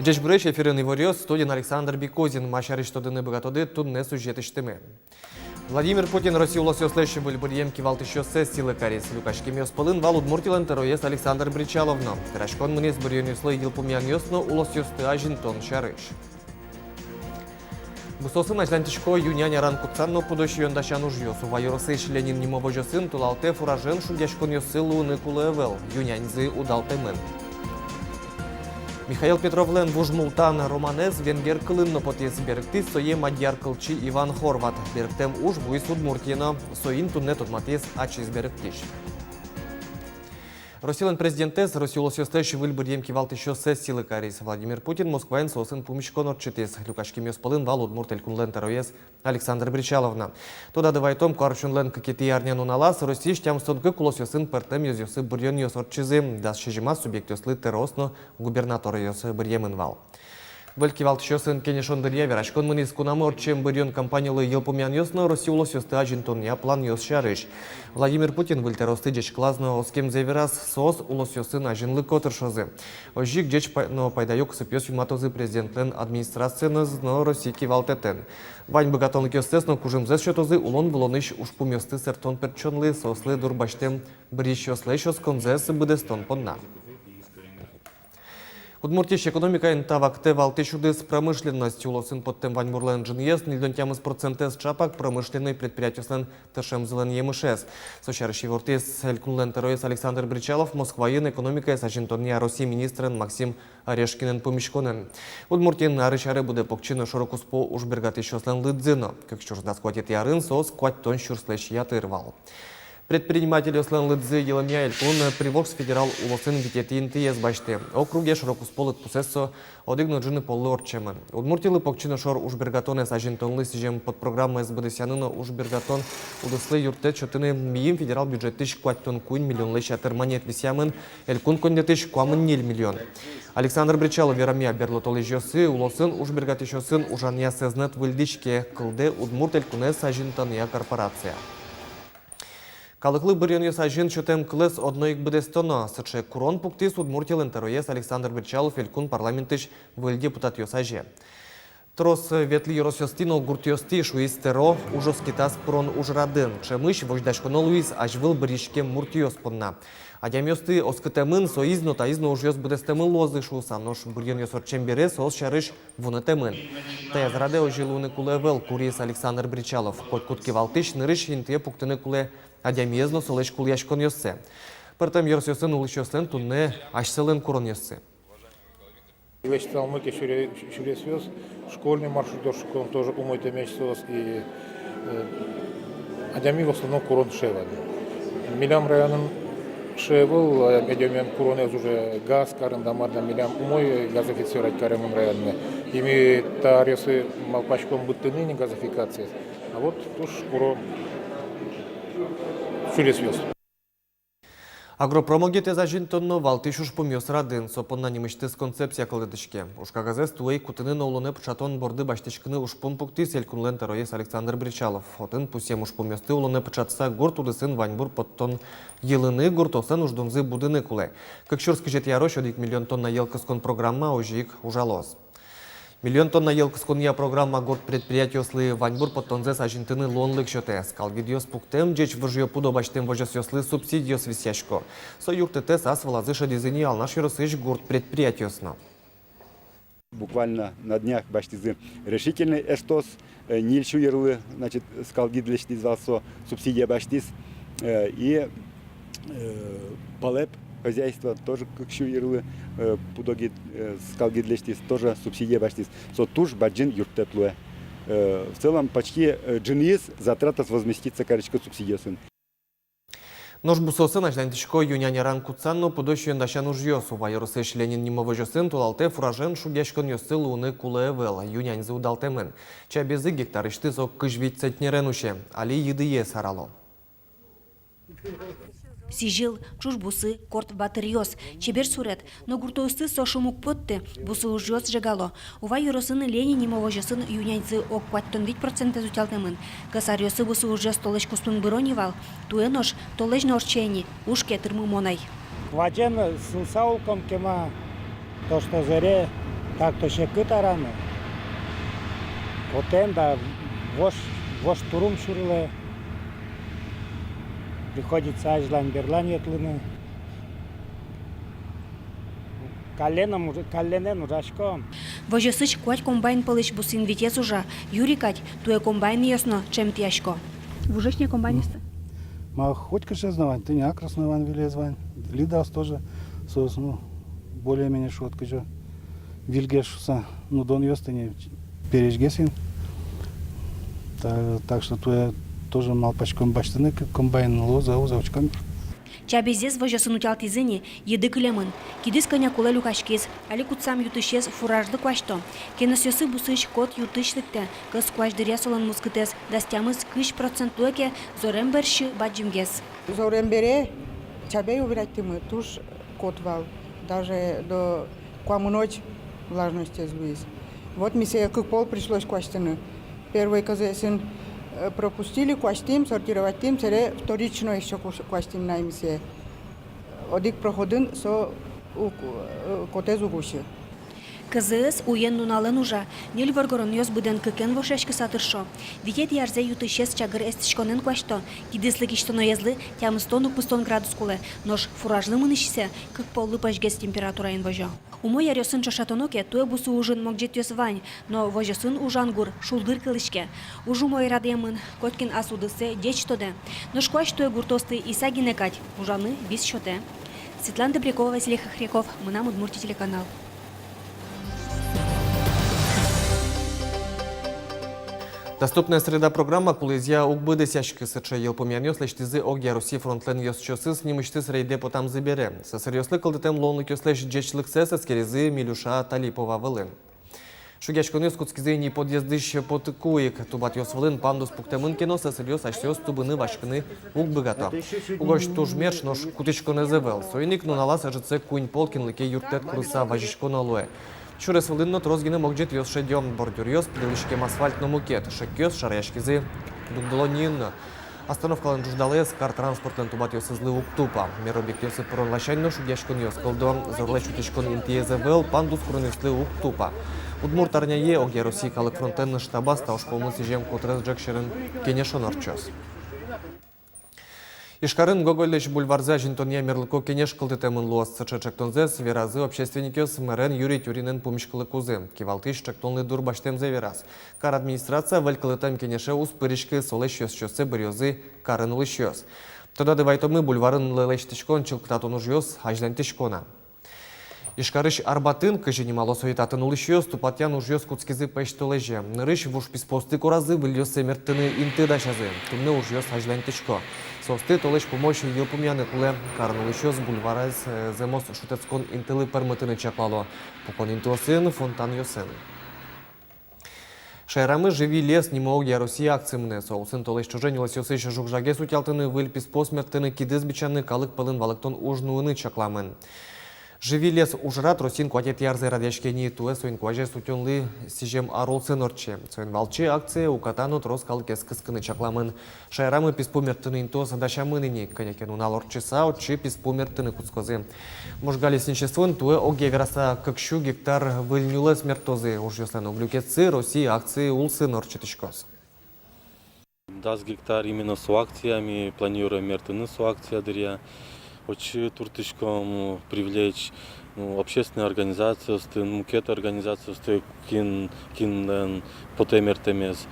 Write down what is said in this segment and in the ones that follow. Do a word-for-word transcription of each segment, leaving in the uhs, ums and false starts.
Ӟечбуресь! Эфирын «Иворъёс», студиын Александр Бикузин. Ма сярысь тодыны быгатоды туннэ сюжетысьтымы. Владимир Путин Россия улосъёслэсь выль быръем кивалтӥсьёссэс сӥлы кариз. Люкаськемъёс пӧлын вал Удмуртилэн тӧроез Александр Бречалов но. Вераськон мынӥз быръёнъёслы йылпумъянъёс но улосъёсты азинтон сярысь. Бусыосын азьланьтӥсько ю-нянь аран кутсан но пудо сиён дасян ужъёс. Ува ёросысь Ленин нимо возёсын толалтэ фуражен шугъяськонъёссы луыны кулэ ӧвӧл. Ю-няньзы удалтэмын. Михаил Петровлэн «Вуж Мултан» романэз венгер кылын но потӥз. Берыктӥз сое мадьяр кылчи Иван Хорват. Берыктэм уж вуиз Удмуртие но. Соин туннэ тодматӥз ачиз берыктӥсь. Россилэн президентэз Россия улосъёслэсь выль быръем кивалтӥсьёссэс сӥлы кариз. Владимир Путин Москваын соосын пумиськон ортчытӥз. Люкаськемъёс пӧлын вал Удмурт Элькунлэн тӧроез Александр Бречалов но. Тодады вайтом, куарусёнлэн кыкетӥ арнянуналаз Россиысь тямыстон кык улосъёсын пӧртэм ёзъёсы быръёнъёс ортчизы. Дас сизьымаз субъектъёслы тӧроос но губернаторъёс быръемын вал. Выль кивалтӥсьёсын кенешон дыръя вераськон мынӥз кунамы ортчем быръён кампаниялы йылпумъянъёс но Россия улосъёсты азинтонъя планъёс сярысь. Владимир Путин выль тӧроосты ӟечкылаз но оскемзэ вераз: соос улосъёсын азинлыко тыршозы. Озьы ик ӟеч пай-, но пайдаё кусыпъёс юнматозы президентлэн администрациеныз но Россия кивалтэтэн. Вань быгатонлыкъёссэс но кужымзэс сётозы улон-вылонысь ужпумъёсты сэрттон-пертчонлы, соослы дурбасьтэм быръисьёслэсь осконзэс быдэстон понна. Удмуртиысь экономикаын та вакытэ валтӥсь удыс — промышленность. Улосын поттэм ваньбурлэн ӝыныез, ньыльдон тямыс процентэз, чапак промышленной предприятиослэн тыршемзылэн емышез. Со сярысь ивортӥз Элькунлэн тӧроез Александр Бречалов Москваын экономикаез азинтонъя Россия министрен Максим Орешкинэн пумиськонын. Удмуртиын арысь аре будэ покчи но шоро-куспо ужбергатӥсьёслэн лыдзы но. Кык сюрс дас куатетӥ арын соос куатьтон сюрслэсь ятыр вал. Предпринимательёслэн лыдзы йылэмъя Элькун Приволжск федерал улосын витетӥ интыез басьтэ. Округе шоро-куспо лыдпусэз со одӥг но ӝыны поллы ортчемын. Удмуртилы покчи но шор ужбергатонэз азинтонлы сӥзем подпрограммаез быдэсъяны но ужбергатон удыслы юрттэт сётыны мийым федерал бюджетысь куатьтон куинь миллионлэсь ятыр манет висъямын, элькун коньдэтысь — куамын ньыль миллион. Александр Бречалов верамъя, берло толэзьёсы улосын ужбергатӥсьёсын ужанъя сэзнэт выльдӥське. Кылдэ Удмурт Элькунэз азинтонъя корпорация. Калыклы быръёнъёс азьын сётэм кылэз одно ик быдэстоно. Сыӵе курон пуктӥз Удмуртилэн тӧроез Александр Бречалов Элькун парламентысь выль депутатъёс азе. Трос ветлӥ ёросъёстӥ но гуртъёстӥ, шуиз тӧро, уж оскытаз пырон ужрадын. Ӵемысь возьдаськоно луиз азьвыл быръиськем муртъёс понна. Адямиосты оскытэмын, соиз но, таиз но ужъёс быдэстэмын луозы шуыса, нош быръёнъёс ортчем бере соос сярысь вунэтэмын. Таяз радэ озьы луыны кулэ ӧвӧл, куриз Александр Бречалов. Котькуд кивалтӥсь нырысь интые пуктыны кулэ адямиез но солэсь кулэяськонъёссэ. Пӧртэм ёросъёсын улӥсьёслэн туннэ асьсэлэн куронъёссы. Лэсьтылмы ке сюре-, сюресъёс, школьный маршрутъёс, школаын тоже умойтэмесь соос и, э, адями в основном курон шеван. Милям районын шевал, э, адямиен куронэз уже газ карын да мар да, милям умой газифицировать каремын районмы. И ми та аръёсы малпаськом быдтыны ини газификациез. А вот туж куро сюресъёс. Агропромогетэз азинтон но валтӥсь ужпумъёс радын. Со понна нимысьтыз концепция кылдытӥське. Ужкагазэз туэ ик кутыны но улонэ пыӵатон борды басьтӥськыны ужпум пуктӥз Элькунлэн тӧроез Александр Бречалов. Отын пусъем ужпумъёсты улонэ пыӵатыса, гурт удысын ваньбур поттон йылыны, гуртъёслэн уждунзы будыны кулэ. Кык сюрс кызетӥ арозь одӥг миллион тонна йӧл кыскон программа озьы ик ужалоз. Миллион тонна йӧл кысконъя программа гурт предприятиослы ваньбур поттонзэс азинтыны луонлык сётэ. Скал гидъёс пуктэм, ӟеч выжыё пудо басьтэм возёсъёслы субсидиос висъясько. Со юрттэтэз ас вылазы шедиз ини Алнаш ёросысь гурт предприятиос но. Буквально на днях басьтӥзы решительный эштос, э, ньыль сю йырлы, значит, скал гид лэсьтӥз вал со, субсидия басьтӥз, э, и, э, Палэп хозяйство тоже кык сю йырлы, э, пудо гид, э, скал гид лэсьтӥз, тоже субсидия басьтӥз. Со туж бадӟым юрттэт луэ. Э, в целом почти, э, ӝыныез затратаос возместиться карисько субсидиосын. Нош бусыосын азьланьтӥсько ю-нянь аран кутсан но пудо сиён дасян ужъёс. Ува ёросысь Ленин нимо возёсын толалтэ фуражен шугъяськонъёссы луыны кулэ ӧвӧл, ю-няньзы удалтэмын. Чабезы гектарысьтыз ог кызь вить центнерен усе, али йыдыез арало. Сӥзьыл, ӵуж бусы, корт батыръёс. Чебер сурет. Но гуртоосты со шум уг потты, бусы ужъёс ӝегало. Ува ёросын Ленин нимо возёсын ю-няньзы ог куатьтон вить процентэз утялтэмын. Кӧс аръёсы бусы ужъёс толэзь куспын быро ни вал. Туэ нош толэзь но ортче ини, уж ке тырмымон ай. Вазен сылыса улком кема, то что зоре, Как-то секыт араны. Котэм да, вож, вож турым сюрылэ. Приходится азьлань-берлань ветлыны. Калленэн уж-, калленэн ужаськом. Возёсысь куать комбайн пӧлысь бусыын витез ужа. Юри кадь, туэ комбайнъёс но ӵемтӥясько. Вужесь ни комбайнъёсты? Ма, хоть кыӵеез но вань, тӥни Акрос но вань, выльез вань, Лидаос тоже, соос, ну, более-менее шуод кызьы выльгес шуса, ну, донъёс тӥни пересьгес ини. Та-, так что туэ тоже малпаськом басьтыны к-, комбайн, луоз-а, уз-а, учком. Чабезез возёсын утялтӥзы ни, йыды кылемын. Кидыс кӧня кулэ люкаськиз, али кутсам ю-тысез фуражлы куасьто. Кеносъёсы бусыысь кот ю-тысь лыктэ, кӧс куазь дыръя солэн мускытэз дас тямыс-кызь процент луэ ке, зорем бере бадӟымгес. Зорем бере чабей убирать каримы, туж кот вал, даже до куамынозь влажностез луиз. Вот ми сое кык пол пришлось куасьтыны. Первой КЗС-ын, э, пропустили, куасьтӥм, сортировать карим, сэре вторично ещё куш-, куасьтӥм на ми сое. Одӥг проходын со уг-, э, котэз уг усьы. КЗС уен-нуналэн ужа, ньыль воргоронъёс быдэн кыкен вошъяськыса тыршо. Витетӥ арзэ ю-тысез чагыр эстӥськонэн куасьто, кидыслы кисьтоноезлы тямыстон-укмыстон градус кулэ, нош фуражлы мынӥсьсэ кык поллы пӧсьгес температураен возё. Умой аръёсын ӵошатоно ке, туэ бусы ужын могӟетъёс вань, но возёсын ужан гур шулдыр кылӥське. Уж умой радъямын, котькин ас удыссэ ӟеч тодэ. Нош куазь туэ гуртъёсты иса гинэ кадь, ужаны вис сётэ. Светлана Добрякова, Василий Хохряков, «Мынам Удмуртие» телеканал. «Доступная среда» программа кулэезъя уг быдэсъяськы. Сыӵе йылпумъянъёс лэсьтӥзы огъя Россия фронтлэн ёзчиосыз нимысьтыз рейдэ потамзы бере. Сӧсыръёслы кылдытэм луонлыкъёслэсь ӟечлыксэс эскеризы Милюша Талипова вылын. Шугъяськонъёс кутскизы ини подъездысь потыку ик. Тубатъёс вылын пандус пуктэмын ке но, сӧсыръёс асьсэос тубыны, васькыны уг быгато. Угось туж мертчи, нош кутӥськонэз ӧвӧл. Соин ик нуналаз ӧжытсэ куинь пол кинлы ке юрттэт курыса вазиськоно луэ. Сюрес вылын но трос гинэ могӟетъёс шедё: бордюръёс, пилылӥськем асфальт но мукет. Шекъёс шараяськизы дугдылонниын но. Остановкалэн ӝуждалаез кар транспортлэн тубатъёсызлы уг тупа. Мер объектъёсы пырон ласянь но шугъяськонъёс кылдо. Зорлэсь утиськон интыез ӧвӧл, пандус куронъёслы уг тупа. Удмурт арняе огъя Россия калык фронтлэн штабаз та ужпумлы сӥзем котырес ӝӧк сьӧрын кенешон ортчоз. Ижкарын Гогольлэсь бульварзэ азинтонъя мерлыко кенеш кылдытэмын луоз. Сыӵе ӵектонзэс веразы общественникъёс мэрен Юрий Тюринэн пумиськылыкузы. Кивалтӥсь ӵектонлы дурбасьтэмзэ вераз. Кар администрация выль кылдытэм кенеше уз пыриськы, солэсь ёзчиоссэ быръёзы карын улӥсьёс. Тодады вайтомы, бульварын лэсьтӥськон, чылкытатон ужъёс азьланьтӥсько на. Ижкарысь Арбатын, кызьы нимало сое татын улӥсьёс, тупатъян ужъёс кутскизы пӧсьтолэзе. Нырысь вуж писпуосты коразы, выльёссэ мерттыны инты дасязы. Туннэ ужъёс азьланьтӥсько. Соосты толэзь пумозь йылпумъяны кулэ. Карын улӥсьёс бульварез, э, зэмос шутэтскон интылы пӧрмытыны чаклало. Пукон интыосын, фонтанъёсын. Шаерамы «Живи лес» нимо огъя Россия акци мынэ. Со улсын толэзь ӵоже нюлэсъёсысь жуг-жагез утялтыны, выль писпуос мерттыны, кидыс бичаны, калык пӧлын валэктон уж нуыны чакламын. «Живи лес» ужрад Россиын куатетӥ арзэ радъяське ни. Туэ со инкуазез утёнлы сӥзем ар улсын ортче. Соин валче акцие уката но трос калыкез кыскыны чакламын. Шаерамы писпу мерттыны интыос дасямын ини. Кӧня ке нунал ортчыса, отчы писпу мерттыны кутскозы. Можга лесничествоын туэ, огъя вераса, кык сю гектар выль нюлэс мерттозы. Ужъёслэн ог люкетсы Россия акци улсын ортчытӥськоз. Дас гектар именно со акция, ми планируем мерттыны со акция дыръя. Отчы туртӥськом привлечь, ну, общественной организациосты, ну, мукет организациосты, кин, кинлэн потэ мерттэмез.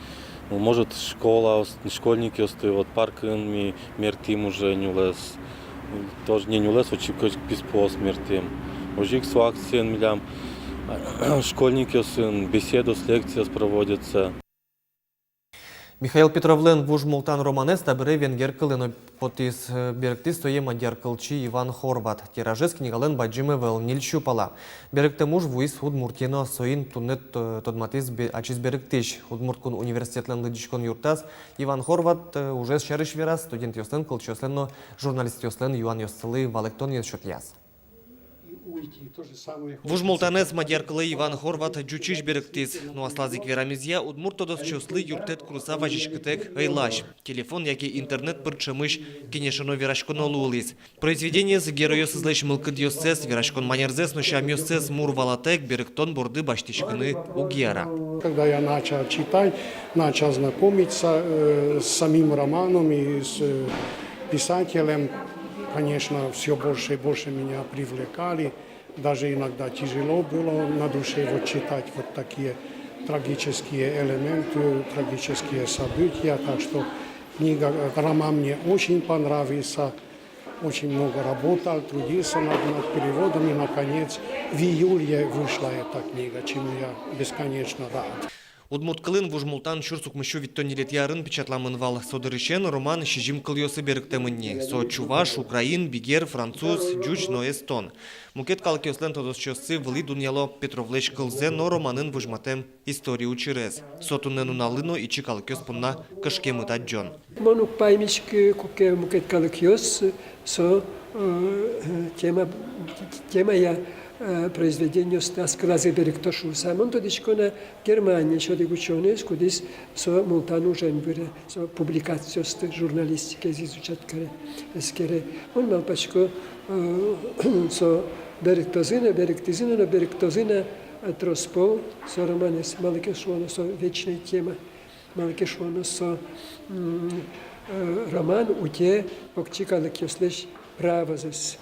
Ну, может, школа, школьникъёсты, вот, паркын ми мерттӥм уже нюлэс. Тоже не нюлэс, отчы кык писпуос мерттӥм. Озьы ик со акциен милям школьникъёсын беседаос, лекциос проводятся. Михаил Петровлэн «Вуж Мултан» романэз табере венгер кылын но потӥз. Берыктӥз сое мадьяр кылчи Иван Хорват. Тиражез книгалэн бадӟым ӧвӧл, ньыль сю пала. Берыктэм уж вуиз Удмуртие но, соин туннэ т-, тодматӥз бе-, ачиз берыктӥсь. Удмурт кун университетлэн лыдӟиськон юртаз Иван Хорват, э, ужез сярысь вераз, студентъёслэн, кылчиослэн но журналистъёслэн юанъёссылы валэктонъёс сётъяз. Вуж Мултанэз мадьяр кылэ Иван Хорват ӟучысь берыктӥз. Но аслаз ик верамезъя, удмурт тодосчиослы юрттэт курыса вазиськытэк ӧй луы. Телефон яке интернет пыр ӵемысь кенешоно-вераськоно луылӥз. Произведениез, геройёсызлэсь мылкыдъёссэс, вераськон манерзэс но сямъёссэс мур валатэк, берыктон борды басьтӥськыны уг яра. Когда я начал читать, начал знакомиться, э, с самим романом и с, э, писателем, конечно, всё больше и больше меня привлекали. Даже иногда тяжело было на душе вот читать вот такие трагические элементы, трагические события. Так что книга, э, роман мне очень понравился. Очень много работал, трудился над, над переводом, и, наконец, в июле вышла эта книга, чему я бесконечно рад. Удмурт кылын «Вуж Мултан» сюрс укмыссю витьтон ньылетӥ арын печатламын вал. Со дырысен роман сизьым кылъёсы берыктэмын ни. Со чуваш, украин, бигер, француз, ӟуч но эстон. Мукет калыкъёслэн тодосчиоссы вылӥ дунъяло Петровлэсь кылзэ но романын возьматэм история учырез. Со туннэ нуналлы но ичи калыкъёс понна кышкемыт адӟон. Мон уг паймиськы, куке мукет калыкъёс со, э, тема, темая, э, произведениосты ас кылазы берыкто шуыса. Мон тодӥсько на, Германиысь одӥг учёнойёс, кудӥз со Мултан ужен выре, со публикациосты журналистикаез изучать каре, эскере. Мон малпасько, э, со берыктозы на, берыктӥзы на, но берыктозы на, э, трос пол со романэз, малы ке шуоно со вечной тема. Малы ке шуоно со, м, э, роман утё покчи калыкъёслэсь правозэс.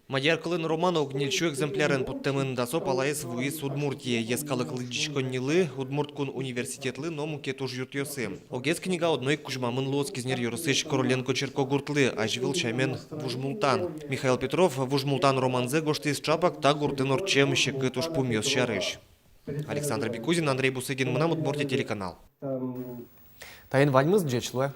Мадьяр кылын роман ог ньыльсю экземплярен поттэмын, дасо палаез вуиз Удмуртие. Йӧскалык лыдӟиськоннилы Удмурт кун университетлы но мукет ужъюртъёсы. Огез книга одно ик кузьмамын луоз Кизнер ёросысь Короленко черкогуртлы, азьвыл сямен «Вуж Мултан». Михаил Петров «Вуж Мултан» романзэ гожтӥз ӵапак та гуртын ортчем секыт ужпумъёс сярысь. Александр Бекузин, Андрей Бусыгин, «Мынам Удмуртие» телеканал. Таин ваньмыз, ӟеч луэ.